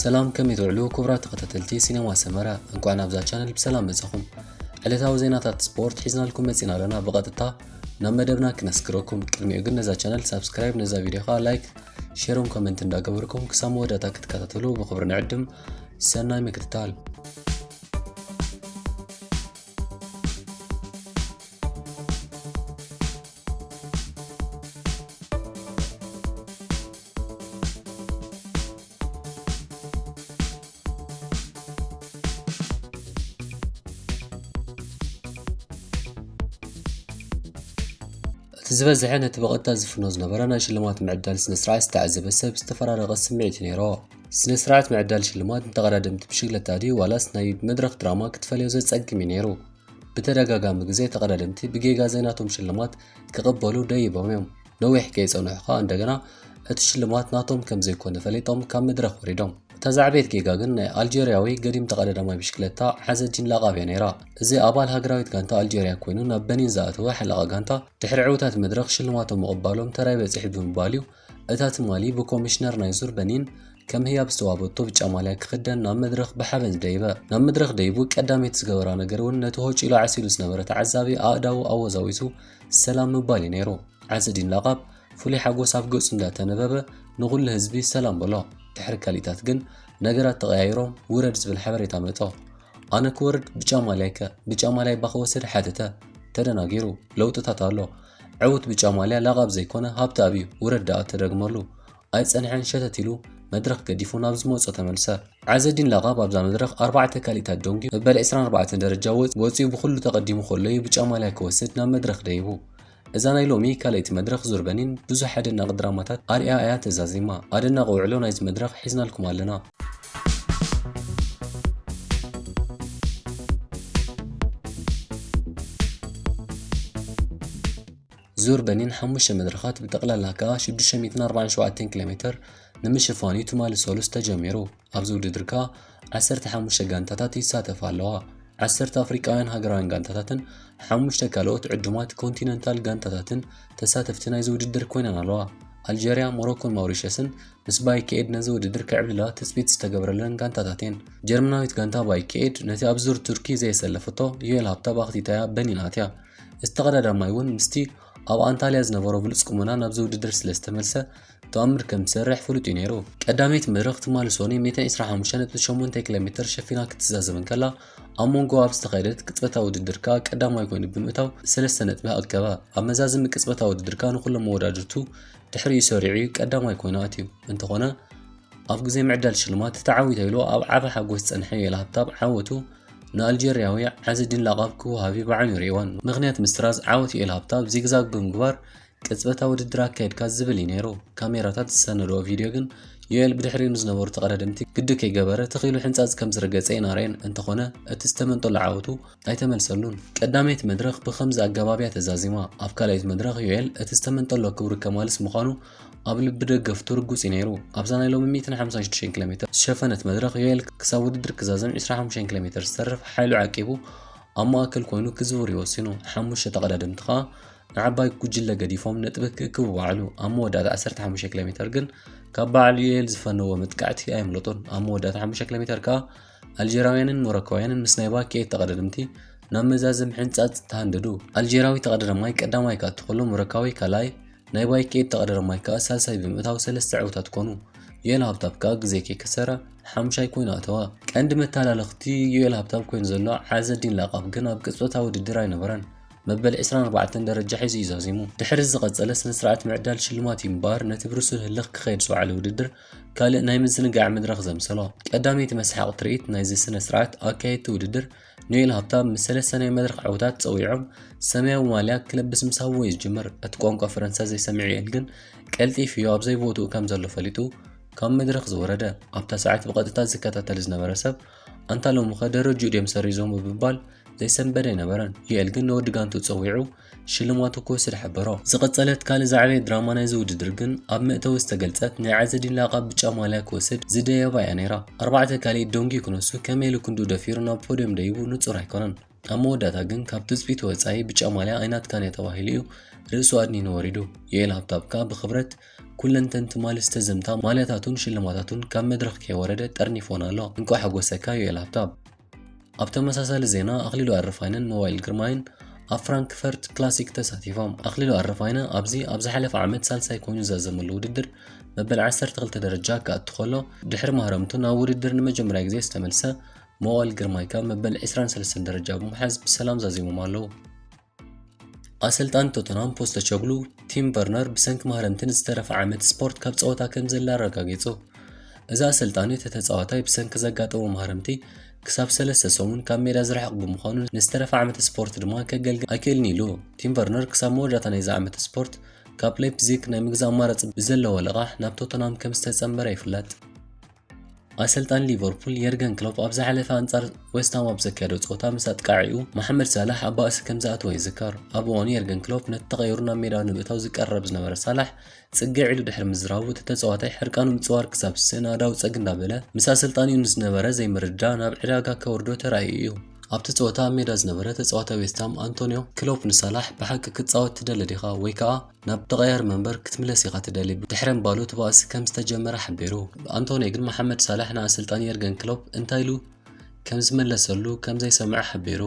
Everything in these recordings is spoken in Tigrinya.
ሰላም፣ ከመይ ትውዕሉ ክቡራት ተኸታተልቲ ሲኔማ ሰመረ? እንኳዕ ናብዛ ቻነል ብሰላም መጻኹም። ዕለታዊ ዜናታት ስፖርት ሒዝናልኩም መጺና ኣለና። ብቐጥታ ናብ መደብና ክነስግረኩም። ቅድሚኡ ግን ነዛ ቻነል ሳብስክራይብ፣ ነዛ ቪድዮ ኸኣ ላይክ፣ ሼርን ኮመንት እንዳገበርኩም ክሳብ መወዳእታ ክትከታተሉ ብኽብሪ ንዕድም። ሰናይ ምክትታል። እቲ ዝበዝሐ ነቲ ብቐጥታ ዝፍኖ ዝነበረ ናይ ሽልማት ምዕዳል ስነ ስርዓት ዝተዓዘበ ሰብ ዝተፈራረቐ ስምዒት እዩ ነይርዎ። ስነ ስርዓት ምዕዳል ሽልማት ንተቐዳደምቲ ብሽግለታ ድዩ ዋላስ ናይ መድረኽ ድራማ ክትፈልዮ ዘጸግም እዩ ነይሩ። ብተደጋጋሚ ግዜ ተቐዳደምቲ ብጌጋ ዘይናቶም ሽልማት ክቕበሉ ደይቦም እዮም። ነዊሕ ከይጸንሑ ከኣ እንደገና እቲ ሽልማት ናቶም ከም ዘይኮነ ፈሊጦም ካብ መድረኽ ወሪዶም። እታ ዝዓበየት ጌጋ ግን ናይ ኣልጀርያዊ ገዲም ተቐዳዳማይ ብሽክለታ ዓዘዲን ላቓብ እያ ነይራ። እዚ ኣባል ሃገራዊት ጋንታ ኣልጀርያ ኮይኑ ናብ በኒን ዝኣተወ ሓለቓ ጋንታ ድሕሪ ዕውታት መድረኽ ሽልማቶም ምቕባሎም ተራይ በጺሑ ብምባል እዩ። እታ ትማሊ ብኮሚሽነር ናይ ዙር በኒን ከም ህያብ ዝተዋህበቶ ብጫ ማልያ ክኽደን ናብ መድረኽ ብሓበን ደይበ። ናብ መድረኽ ደይቡ ቀዳመይቲ ዝገበራ ነገር እውን ነቲ ሆጭ ኢሉ ዓሲሉ ዝነበረ ተዓዛቢ ኣእዳዉ ኣወዛዊዙ ሰላም ምባል እዩ ነይሩ። ዓዘዲን ላቓብ ፍሉይ ሓጎስ ኣብ ገጹ እንዳተነበበ ንኹሉ ህዝቢ ሰላም በሎ። ድሕሪ ካሊእታት ግን ነገራት ተቐያይሮም ውረድ ዝብል ሓበሬታ መጾ። ኣነ ክወርድ ብጫ ማልያይ ከ? ብጫ ማልያይ እባ ክወስድ ሓተተ። ተደናጊሩ። ለውጥታት ኣሎ። ዕዉት ብጫ ማልያ ላቓብ ዘይኮነ ሃብተኣብ እዩ። ውረድ ደኣ ተደግመሉ። ኣይጸንሐን ሸተት ኢሉ መድረኽ ገዲፉ ናብ ዝመጾ ተመልሰ። ዓዘዲን ላቓብ ኣብዛ መድረኽ ኣርባዕተ ካሊእታት ደንጉዩ መበል ዕስራን ኣርባዕተን ደረጃ ወጽ-፣ ወጺኡ ብኹሉ ተቐዲሙ ከሎ እዩ ብጫ ማልያ ክወስድ ናብ መድረኽ ደይቡ። እዛ ናይ ሎሚ ካልኣይቲ መድረኽ ዙር በኒን ብዙሕ ኣደናቒ ድራማታት ኣርእያ እያ ተዛዚማ። ኣደናቒ ውዕሎ ናይዚ መድረኽ ሒዝናልኩም ኣለና። ዙር በኒን ሓሙሽተ መድረኻት ብጠቕላላ ከኣ ሽዱሽተ ሚእትን ኣርባዓን ሸውዓተን ኪሎ ሜትር ንምሽፋን እዩ ትማሊ ሰሉስ ተጀሚሩ። ኣብዚ ውድድር ከኣ ዓሰርተ ሓሙሽተ ጋንታታት ይሳተፋ ኣለዋ። ዓሰርተ ኣፍሪቃውያን ሃገራውያን ጋንታታትን ሓሙሽተ ካልኦት ዕዱማት ኮንቲነንታል ጋንታታትን ተሳተፍቲ ናይዚ ውድድር ኮይነን ኣለዋ። ኣልጀርያ፣ ሞሮኮን ማውሪሸስን ምስ ባይክ ኤድ ነዚ ውድድር ክዕብልላ ትጽቢት ዝተገብረለን ጋንታታት እየን። ጀርመናዊት ጋንታ ባይክ ኤድ ነቲ ኣብ ዙር ቱርኪ ዘየሰለፈቶ ዩኤል ሃብታብ ኣኽቲታያ በኒን ኣትያ። እቲ ተቐዳዳማይ እውን ምስቲ ኣብ ኣንታልያ ዝነበሮ ብሉጽ ቁመና ናብዚ ውድድር ስለ ዝተመልሰ፣ ተኣምር ከም ዝሰርሕ ፍሉጥ እዩ ነይሩ። ቀዳመይቲ መድረኽ ትማሊ ሶኒ ሚእትን ዕስራን ሓሙሽተን ነጥቢ ሸሞንተ ኪሎ ሜትር ሸፊና ክትዛዘም እንከላ፣ ኣብ መንጎ ኣብ ዝተኻየደት ቅጽበታዊ ውድድር ከኣ ቀዳማይ ኮይኑ ብምእታው ሰለስተ ነጥቢ ኣከበ። ኣብ መዛዘሚ ቅጽበታዊ ውድድር ከኣ ንኹሎም መወዳድርቱ ድሕሪኡ ሰሪዑ እዩ ቀዳማይ ኮይኑ ኣትዩ። እንተኾነ፣ ኣብ ግዜ ምዕዳል ሽልማት ተዓዊተ ኢሉ ኣብ ዓቢ ሓጎስ ዝጸንሐ ዩኤል ሃብታብ ዓወቱ ንኣልጀርያዊ ዓዘዲን ላቓብ ክወሃብ እዩ ብዓይኑ ርእይዋን። ምኽንያት ምስትራዝ ዓወት ዩኤል ሃብታብ ዚግዛግ ብምግባር ቅጽበታዊ ውድድር ኣካየድካ ዝብል እዩ ነይሩ። ካሜራታት ዝሰነድኦ ቪድዮ ግን ዩኤል ብድሕሪኡ ንዝነበሩ ተቐዳደምቲ ግዲ ከይገበረ ትኽ ኢሉ ሕንጻጽ ከም ዝረገጸ እየን ኣርእየን። እንተኾነ እቲ ዝተመንጠሎ ዓወቱ ኣይተመልሰሉን። ቀዳመይቲ መድረኽ ብኸምዚ ኣገባብ እያ ተዛዚማ። ኣብ ካልኣይቲ መድረኽ ዩኤል እቲ ዝተመንጠሎ ክብሪ ከማልስ ምዃኑ ኣብ ልቢ ደገፍቱ ርጉጽ እዩ ነይሩ። ኣብዛ ናይ ሎሚ ሚእትን ሓምሳን ሽዱሽተን ኪሎ ሜትር ዝሸፈነት መድረኽ ዩኤል ክሳብ ውድድር ክዛዘም ዕስራን ሓሙሽተን ኪሎ ሜትር ዝተርፍ ሓይሉ ዓቂቡ ኣብ ማእከል ኮይኑ ክዝውር እዩ ወሲኑ። ሓሙሽተ ተቐዳደምቲ ከኣ ንዓባይ ጉጅለ ገዲፎም ነጥቢ ክእክቡ ወዓሉ። ኣብ መወዳእታ ዓሰርተ ሓሙሽተ ኪሎ ሜትር ግን ካብ በዓል ዩኤል ዝፈነዎ መጥቃዕቲ ኣየምለጡን። ኣብ መወዳእታ ሓሙሽተ ኪሎ ሜትር ከኣ ኣልጀራውያንን ሞሮኮውያንን ምስ ናይ ባይክ ኤድ ተቐዳደምቲ ናብ መዛዘሚ ሕንጻጽ ተሃንደዱ። ኣልጀራዊ ተቐዳዳማይ ቀዳማይ ክኣቱ ከሎ ሞሮካዊ ካልኣይ፣ ናይ ባይክ ኤድ ተቐዳዳማይ ከኣ ሳልሳይ ብምእታው ሰለስተ ዕዉታት ኮኑ። ዩኤል ሃብታብ ከኣ ግዜ ከይከሰረ ሓሙሻይ ኮይኑ ኣተወ። ቀንዲ መተላለኽቲ ዩኤል ሃብታብ ኮይኑ ዘሎ ዓዘዲን ላቓብ ግን ኣብ ቅጽበታዊ ውድድር ኣይነበረን። መበል ዕስራን ኣርባዕተን ደረጃ ሒዙ እዩ ዛዚሙ። ድሕሪ ዝቐጸለ ስነ ስርዓት ምዕዳል ሽልማት እዩ እምበኣር ነቲ ብርሱል ህልኽ ክኸይድ ዝወዓለ ውድድር ካልእ ናይ ምዝንጋዕ መድረኽ ዘምሰሎ። ቀዳመይቲ መስሓቕ ትርኢት ናይዚ ስነ ስርዓት ኣካየድቲ ውድድር ኖኤል ሃብታም ምስ ሰለስተ ናይ መድረኽ ዕዉታት ጸዊዖም ሰማያዊ ማልያ ክለብስ ምስ ሃብዎ እዩ ዝጅምር። እቲ ቋንቋ ፈረንሳ ዘይሰምዕ ዩኤል ግን ቀልጢፉ እዩ ኣብ ዘይቦትኡ ከም ዘሎ ፈሊጡ ካብ መድረኽ ዝወረደ። ኣብታ ሰዓት ብቐጥታ ዝከታተል ዝነበረ ሰብ ኣንታ ሎምኸ ደረጅኡ ድዮም ሰሪዞም ብምባል ዘይሰንበደ ኣይነበረን። ዩኤል ግን ንወዲ ጋንቱ ጸዊዑ ሽልማቱ ክወስድ ሓበሮ። ዝቐጸለት ካልእ ዝዓበየት ድራማ ናይዚ ውድድር ግን ኣብ መእተዊ ዝተገልጸት ናይ ዓዘዲን ላቓብ ብጫ ማልያ ክወስድ ዝደየባ እያ ነይራ። ኣርባዕተ ካልኢት ደንጉዩ ክነሱ ከመይ ኢሉ ክንድኡ ደፊሩ ናብ ፖድዮም ደይቡ ንጹር ኣይኮነን። ኣብ መወዳእታ ግን ካብ ትጽቢት ወጻኢ ብጫ ማልያ ኣይናትካን እያ ተባሂሉ እዩ ርእሱ ኣድኒኑ ወሪዱ። ዮኤል ሃብታብ ከኣ ብኽብረት ኩለንተን ትማሊ ዝተዘምታ ማልያታቱን ሽልማታቱን ካብ መድረኽ ከይወረደ ጠርኒፎን ኣሎ። እንቋዕ ሓጎሰካ ዮኤል ሃብታብ። ኣብ ተመሳሳሊ ዜና፣ ኣኽሊሉ ኣረፋይነን ሞባይል ግርማይን ኣብ ፍራንክፈርት ክላሲክ ተሳቲፎም። ኣኽሊሉ ኣረፋይነ ኣብዚ ኣብ ዝሓለፈ ዓመት ሳልሳይ ኮይኑ ዝዛዘመሉ ውድድር መበል ዓሰርተ ክልተ ደረጃ ክኣቱ ከሎ፣ ድሕሪ ማህረምቱ ናብ ውድድር ንመጀመርያ ግዜ ዝተመልሰ ሞባይል ግርማይ ካብ መበል ዕስራን ሰለስተን ደረጃ ብምሓዝ ብሰላም ዛዚሞም ኣለዉ። ኣሰልጣኒ ቶተንሃም ፖስተቸግሉ፣ ቲም ቨርነር ብሰንኪ ማህረምትን ዝተረፈ ዓመት ስፖርት ካብ ጸወታ ከም ዘለ ኣረጋጊጹ። እዚ ኣሰልጣኒ እቲ ተጻዋታይ ብሰንኪ ዘጋጠሞ ማህረምቲ ክሳብ ሰለስተ ሰሙን ካብ ሜዳ ዝርሕቕ ብምዃኑ ንዝተረፈ ዓመት ስፖርት ድማ ከገልግል ኣይክእልን ኢሉ። ቲም ቨርነር ክሳብ መወዳእታ ናይዚ ዓመት ስፖርት ካብ ሌፕዚግ ናይ ምግዛእ ኣማራጺ ብዘለዎ ልቓሕ ናብ ቶተንሃም ከም ዝተጸንበረ ይፍለጥ። ኣሰልጣኒ ሊቨርፑል የርገን ክሎፕ ኣብ ዝሓለፈ ኣንጻር ዌስትሃም ኣብ ዘካየዶ ጸወታ ምስ ኣጥቃዒኡ መሓመድ ሳላሕ ኣብ ባእሲ ከም ዝኣተወ ይዝከር። ኣብ እዋኑ የርገን ክሎፕ ነቲ ተቐይሩ ናብ ሜዳ ንምእታው ዝቀረብ ዝነበረ ሳላሕ ጽግዕ ኢሉ ድሕሪ ምዝራቡ፣ እቲ ተጻዋታይ ሕርቃኑ ምጽዋር ክሳብ ዝስእን ኣእዳዉ ጸግ እንዳበለ ምስ ኣሰልጣኒኡ ንዝነበረ ዘይምርድዳእ ናብ ዕዳጋ ከውርዶ ተራእዩ እዩ። ኣብቲ ጸወታ ኣብ ሜዳ ዝነበረ ተጻዋታይ ዌስትሃም ኣንቶንዮ ክሎፕ ንሳላሕ፣ "ብሓቂ ክትጻወት ትደሊ ዲኻ? ወይ ከኣ ናብ ተቐያሪ መንበር ክትምለስ ኢኻ ትደሊ?" ድሕሪ ምባሉ እቲ ባእሲ ከም ዝተጀመረ ሓቢሩ። ኣንቶንዮ ግን መሓመድ ሳላሕ ንኣሰልጣኒ የርገን ክሎፕ እንታይ ኢሉ ከም ዝመለሰሉ ከም ዘይሰምዐ ሓቢሩ።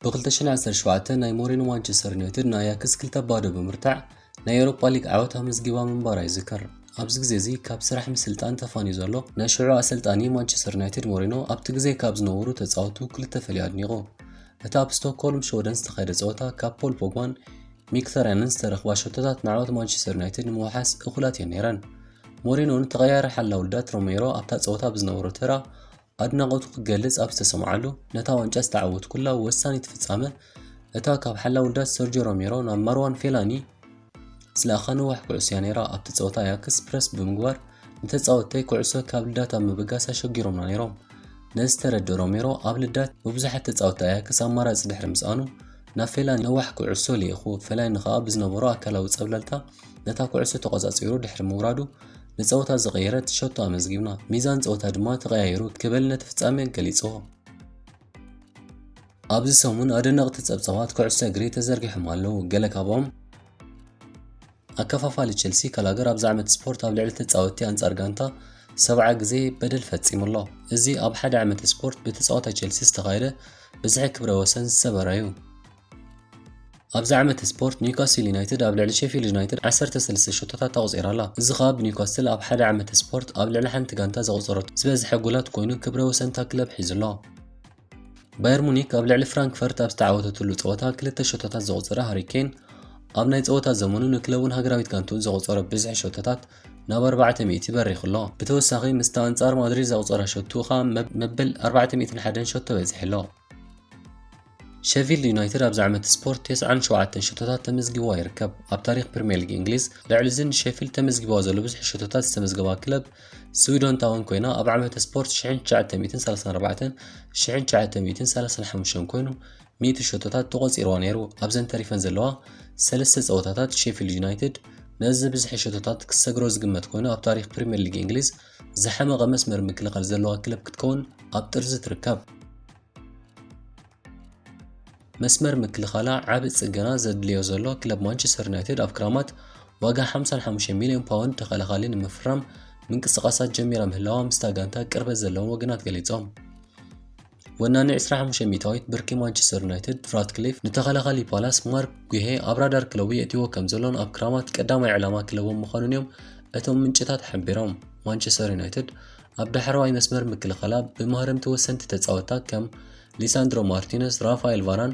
ብ ክልተ ሽሕን ዓሰርተ ሸውዓተን ናይ ሞሪኖ ማንቸስተር ዩናይትድ ንኣያክስ ክልተ ባዶ ብምርታዕ ናይ ኤውሮጳ ሊግ ዓወት ኣመዝጊባ ምንባራ ይዝከር። ኣብዚ ግዜ እዚ ካብ ስራሕ ምስልጣን ተፋንዩ ዘሎ ናይ ሽዑ ኣሰልጣኒ ማንቸስተር ዩናይትድ ሞሪኖ ኣብቲ ግዜ ካብ ዝነበሩ ተጻወቱ ክልተ ፈልዩ ኣድኒቑ። እቲ ኣብ ስቶክሆልም ሽወደን ዝተኻየደ ጸወታ ካብ ፖል ፖግባን ሚክተርያንን ዝተረኽባ ሸቶታት ንዓወት ማንቸስተር ዩናይትድ ንምውሓስ እኹላት እየን ነይረን። ሞሪኖ ንተቐያሪ ሓላው ልዳት ሮሜሮ ኣብታ ጸወታ ብዝነበሮ ተራ ኣድናቖቱ ክገልጽ ኣብ ዝተሰምዓሉ፣ ነታ ዋንጫ ዝተዓወትኩላ ወሳኒት ፍጻመ፣ እታ ካብ ሓላው ልዳት ሰርጆ ሮሜሮ ናብ ማርዋን ፌላኒ ዝለኣኻ ነዋሕ ኩዕሶ እያ ነይራ። ኣብቲ ጸወታ ኣያክስ ፕረስ ብምግባር ንተጻወትተይ ኩዕሶ ካብ ልዳት ኣብ ምብጋስ ኣሸጊሮምና ነይሮም። ነዚ ዝተረድእ ሮሜሮ ኣብ ልዳት ብብዙሓት ተጻወትቲ ኣያክስ ኣማራጺ ድሕሪ ምስኣኑ ናብ ፌላኒ ነዋሕ ኩዕሶ ልኢኹ። ፌላኒ ከኣ ብዝነበሮ ኣካላዊ ጸብለልታ ነታ ኩዕሶ ተቖጻጺሩ ድሕሪ ምውራዱ ንጸወታ ዝቐየረት ሸቶ ኣመዝጊብና። ሚዛን ጸወታ ድማ ተቐያይሩ ክብል ነቲ ፍጻመ ገሊጽዎ። ኣብዚ ሰሙን ኣደነቕቲ ጸብጻባት ኩዕሶ እግሪ ተዘርጊሖም ኣለዉ። ገለ ካብኦም፣ ኣከፋፋሊ ቸልሲ ካላገር ኣብዚ ዓመት ስፖርት ኣብ ልዕሊ ተጻወትቲ ኣንጻር ጋንታ ሰብዓ ግዜ በደል ፈጺሙ ኣሎ። እዚ ኣብ ሓደ ዓመት ስፖርት ብተጻዋታይ ቸልሲ ዝተኻየደ ብዝሒ ክብረ ወሰን ዝሰበረ እዩ። ኣብዚ ዓመት ስፖርት ኒውካስል ዩናይትድ ኣብ ልዕሊ ሼፊልድ ዩናይትድ ዓሰርተ ሰለስተ ሸቶታት ኣቑጺራ ኣላ። እዚ ኸኣ ብኒውካስል ኣብ ሓደ ዓመት ስፖርት ኣብ ልዕሊ ሓንቲ ጋንታ ዘቑጸረቶ ዝበዝሐ ጎላት ኮይኑ ክብረ ወሰን እታ ክለብ ሒዙ ኣሎ። ባየር ሙኒክ ኣብ ልዕሊ ፍራንክፈርት ኣብ ዝተዓወተትሉ ጸወታ ክልተ ሸቶታት ዘቑጸረ ሃሪ ኬን፣ ኣብ ናይ ጸወታ ዘመኑ ንክለቡን ሃገራዊት ጋንትኡን ዘቑጸሮ ብዝሒ ሸቶታት ናብ ኣርባዕተ ሚእቲ በሪኹ ኣሎ። ብተወሳኺ ምስቲ ኣንጻር ማድሪድ ዘቑጸረ ሸቶ ኸኣ መብ-፣ መበል ኣርባዕተ ሚእትን ሓደን ሸቶ በጺሑ ኣሎ። ሸፊልድ ዩናይትድ ኣብዚ ዓመት ስፖርት ተስዓን ሸውዓተን ሸቶታት ተመዝጊብዋ ይርከብ። ኣብ ታሪኽ ፕሪምየር ሊግ እንግሊዝ ልዕሊ እዚ ንሸፊልድ ተመዝጊብዋ ዘሎ ብዝሒ ሸቶታት ዝተመዝገባ ክለብ ስዊዶን ታውን ኮይና፣ ኣብ ዓመተ ስፖርት ሽሕን ትሽዓተ ሚእትን ሰላሳን ኣርባዕተን ሽሕን ትሽዓተ ሚእትን ሰላሳን ሓሙሽተን ኮይኑ፣ ሚእቲ ሸቶታት ተቖጺርዋ ነይሩ። ኣብዘን ተሪፈን ዘለዋ ሰለስተ ጸወታታት፣ ሼፊልድ ዩናይትድ ነዚ ብዝሒ ሸቶታት ክሰግሮ ዝግመት ኮይኑ፣ ኣብ ታሪኽ ፕሪምየር ሊግ እንግሊዝ ዝሓመቐ መስመር ምክልኻል ዘለዋ ክለብ ክትከውን ኣብ ጥርዚ ትርከብ። መስመር ምክልኻላ ዓቢ ጽገና ዘድልዮ ዘሎ ክለብ ማንቸስተር ዩናይትድ፣ ኣብ ክራማት ዋጋ ሓምሳን ሓሙሽተ ሚልዮን ፓውንድ ተኸላኻሊ ንምፍራም ምንቅስቓሳት ጀሚራ ምህላዋ ምስታ ጋንታ ቅርበት ዘለዎም ወገናት ገሊጾም። ወናኒ ዕስራ ሓሙሽተ ሚእታዊት ብርኪ ማንቸስተር ዩናይትድ ራትክሊፍ፣ ንተኸላኻሊ ፓላስ ማርክ ጉሄ ኣብ ራዳር ክለቡ የእትዎ ከም ዘሎን ኣብ ክራማት ቀዳማይ ዕላማ ክለቦም ምዃኑን እዮም እቶም ምንጭታት ሓቢሮም። ማንቸስተር ዩናይትድ ኣብ ዳሕረዋይ መስመር ምክልኻላ ብማህረምቲ ወሰንቲ ተጻወትታ ከም ሊሳንድሮ ማርቲነስ፣ ራፋኤል ቫራን፣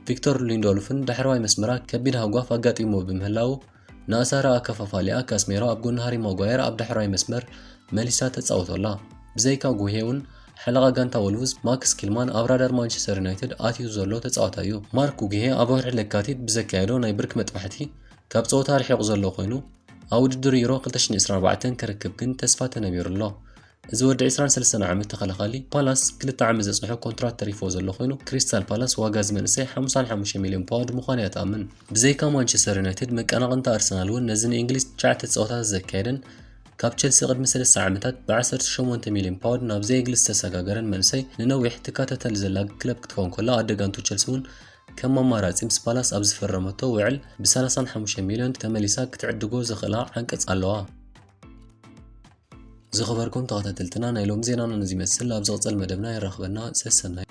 ቪክቶር ሊንዶልፍን ዳሕረዋይ መስመራ ከቢድ ሃጓፍ ኣጋጢሞ ብምህላዉ፣ ንኣሳራ ኣከፋፋሊኣ ካስሜሮ ኣብ ጎኒ ሃሪ ማጓየር ኣብ ዳሕረዋይ መስመር መሊሳ ተጻውቶ ኣላ። ብዘይካ ጉሄ እውን፣ ሓለቓ ጋንታ ወልቭስ ማክስ ኪልማን ኣብ ራዳር ማንቸስተር ዩናይትድ ኣትዩ ዘሎ ተጻዋታይ እዩ። ማርክ ጉሄ ኣብ ወርሒ ለካቲት ብዘካየዶ ናይ ብርኪ መጥባሕቲ ካብ ጸወታ ርሒቑ ዘሎ ኮይኑ፣ ኣብ ውድድር ዩሮ ክልተ ሽሕን ዕስራን ኣርባዕተን ክርክብ ግን ተስፋ ተነቢሩ ኣሎ። እዚ ወዲ ዕስራን ሰለስተን ዓመት ተኸላኻሊ ፓላስ ክልተ ዓመት ዘጽንሖ ኮንትራት ተሪፎ ዘሎ ኮይኑ፣ ክሪስታል ፓላስ ዋጋ እዚ መንእሰይ ሓምሳን ሓሙሽተ ሚልዮን ፓውንድ ምዃኑ እያ ትኣምን። ብዘይካ ማንቸስተር ዩናይትድ፣ መቀናቕንታ ኣርሰናል እውን ነዚ ንእንግሊዝ ትሽዓተ ጸወታታት ዘካየደን ካብ ቸልሲ ቅድሚ ሰለስተ ዓመታት ብ ዓሰርተ ሸሞንተ ሚልዮን ፓውንድ ናብ ዘየግሊ ዝተሰጋገረን መንእሰይ ንነዊሕ ትከታተል ዘላ ክለብ ክትከውን ከላ፣ ኣደጋንቱ ቸልሲ እውን ከም ኣማራጺ ምስ ፓላስ ኣብ ዝፈረመቶ ውዕል ብ ሰላሳን ሓሙሽተ ሚልዮን ተመሊሳ ክትዕድጎ ዘኽእላ ዓንቀጽ ኣለዋ። ዝኸበርኩም ተኸታተልትና፣ ናይ ሎም ዜናና ነዚ ይመስል። ኣብ ዝቕጸል መደብና የራኽበና። ሰሰናይ።